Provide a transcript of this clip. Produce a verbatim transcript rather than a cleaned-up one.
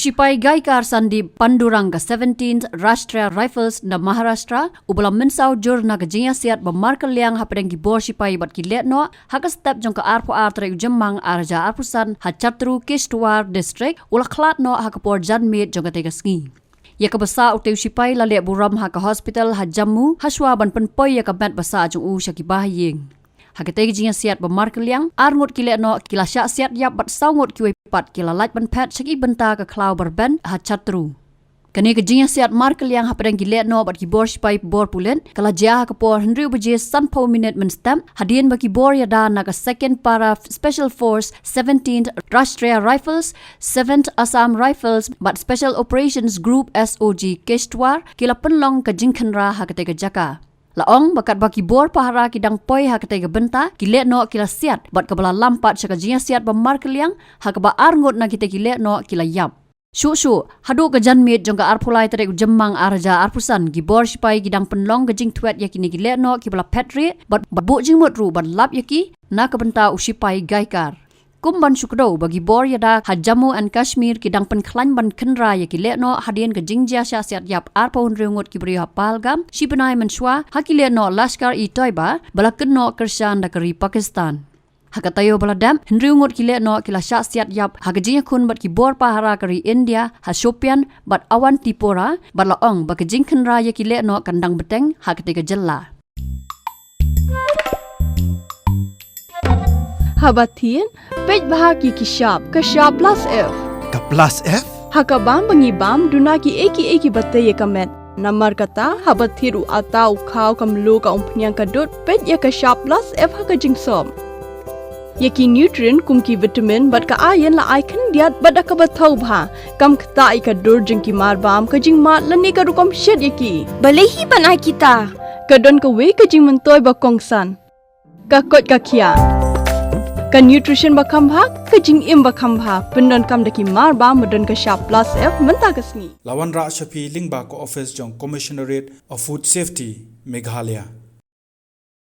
Shipai Gaikar Sandeep Pandurang ka seventeenth Rashtriya Rifles na Maharashtra, uba la mynsaw jur na ka jingïasiat ba markylliang hapdeng ki bor shipai bad ki lehnoh, ha ka step jong ka arphew ar tarik u Jymmang ar hajar arphew san ha Chatru Kishtwar District, u la khlad noh ha ka por janmiet jong katei ka sngi. Ïa kaba sah utei u shipai la leh burom ha ka hospital ha Jammu, hashwa ban pynpoi ïa ka met ba sah jong u sha ki bahaïing. Ha katei ka jingïasiat ba markylliang, ar ngut ki lehnoh ki la shah siat ïap bad saw ngut kiwei pat ki la lait ban phet sha ki bynta ka khlaw ba rben ha Chatru. Kane ka jingïasiat markylliang hapdeng ki lehnoh bad ki bor shipai bor pulit, ka la jia ha ka por hynriew baje sanphew minit mynstep, hadien ba ki bor ïada na ka Second Para Special Force, seventeenth Rashtriya Rifles, seventh Assam Rifles bad Special Operations Group, S O G, Kishtwar, ki la pynlong ka jingkhynra ha katei ka jaka. La ong ba katba ki bor pahara ki dang poi ha katei ka bynta, ki lehnoh ki la siat, bad kaba la lam pat sha ka jingïasiat ba markylliang, ha kaba ar ngut na kitei ki lehnoh ki la ïap. Shuh shuh, haduh ka janmiet jong ka arphew lai tarik u Jymmang ar hajar arphew san, ki bor shipai ki dang pynlong ka jingthwet ïa kine ki lehnoh kiba la phet rieh, bad, bad buh jingmut ruh ban lap ïa ki, na ka bynta u shipai Gaikar. Kum ban shu kdew ba ki bor ïada ha Jammu and Kashmir ki dang pynkhlaiñ ban khynra ïa ki lehnoh hadien ka jingjia shah siat ïap arphew hynriew ngut ki briew ha Pahalgam, shi bnai mynshwa, ha ki lehnoh Lashkar-e-Toiba, ba la kynnoh kyrshan da ka ri Pakistan. Ha ka taïew ba la dep, hynriew ngut ki lehnoh ki la shah siat ïap ha ka jingïakhun bad ki bor pahara ka ri India, ha Shopian bad Awantipora, bad la ong ba ka jingkhynra ïa ki lehnoh kan dang bteng ha katei ka jylla. Haba thied, peit bha ïa ki shap, ka shap plus F. Ka plus F? Ha ka bam ba ngi bam, duna kiei kiei kiba tei ïa ka met. Namar kata, haba thied u atta, u khaw, ka mluh, ka umphniang, ka dud, peit ïa ka shap plus F ha ka jingsop. Ïa ki nutrient kum ki vitamin bad ka iron la ai khyndiat bad da kaba thaw bha. Kam ktah ïa ka dur jong ki marbam, ka jingmad lane ka rukom shet ïa ki. Balei hi ban ai kita? Ka don kawei ka jingmyntoi ba kongsan. Ka koit ka khiah. Ka nutrition ba kham bha, ka jingim ba kham bha. Pyndonkam da ki marbam ba don ka shap plus F mynta ka sngi. La wanrah sha phi lyngba ka office jong Commissionerate of Food Safety, Meghalaya.